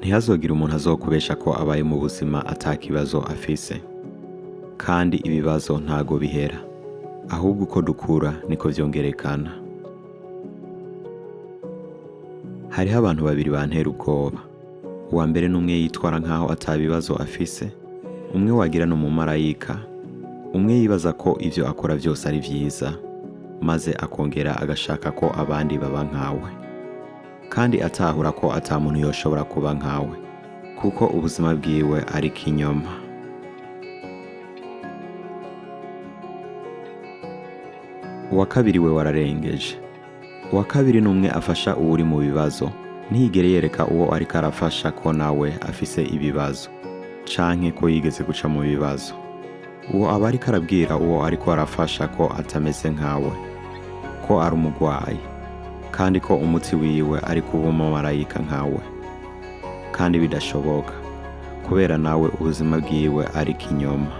Ntihazogire umuntu azokubesha ko abaye mu buzima ata kibazo afise. Kandi ibibazo ntago bihera, ahubwo uko dukura niko vyongerekana. Hariho abantu babiri bantera ubwoba. Uwa mbere ni umwe yitwara nkaho ata bibazo afise, umwe wagira ni umumarayika, umwe yibaza ko ivyo akora vyose ari vyiza, maze akongera agashaka ko abandi baba nkawe. Kandi atahura ko ata muntu yoshobora kuba nkawe, kuko ubuzima bwiwe ari ikinyoma. Uwa kabiri we wararengeje. Uwa kabiri ni umwe afasha uwuri mu bibazo, ntiyigere yereka uwo ariko arafasha ko nawe afise ibibazo, canke ko yigeze guca mu bibazo. Uwo aba ariko arabwira uwo ariko arafasha ko atameze nkawe, ko ari umugwayi, kandi ko umuti wiwe ari kuba umumarayika nkawe. Kandi bidashoboka, kubera nawe ubuzima bwiwe ari ikinyoma.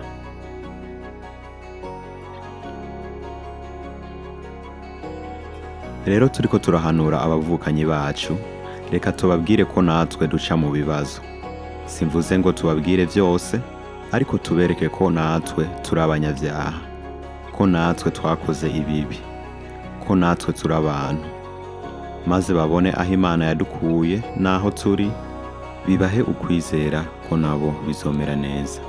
Rero turiko turahanura abavukanyi bacu, reka tubabwire ko natwe duca mu bibazo. Simvuze ngo tubabwire vyose, ariko tubereke ko natwe turi abanyavyaha, ko natwe twakoze ibibi, ko natwe turi abantu. Maze babone aho Imana yadukuye n'aho turi, bibahe ukwizera ko nabo bizomera neza.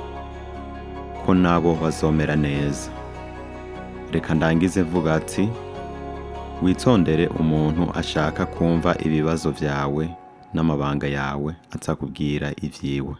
Ko nabo bazomera neza. Reka ndangize mvuga ati, witondere umuntu ashaka kumva ibibazo vyawe n'amabanga yawe atakubwira ivyiwe.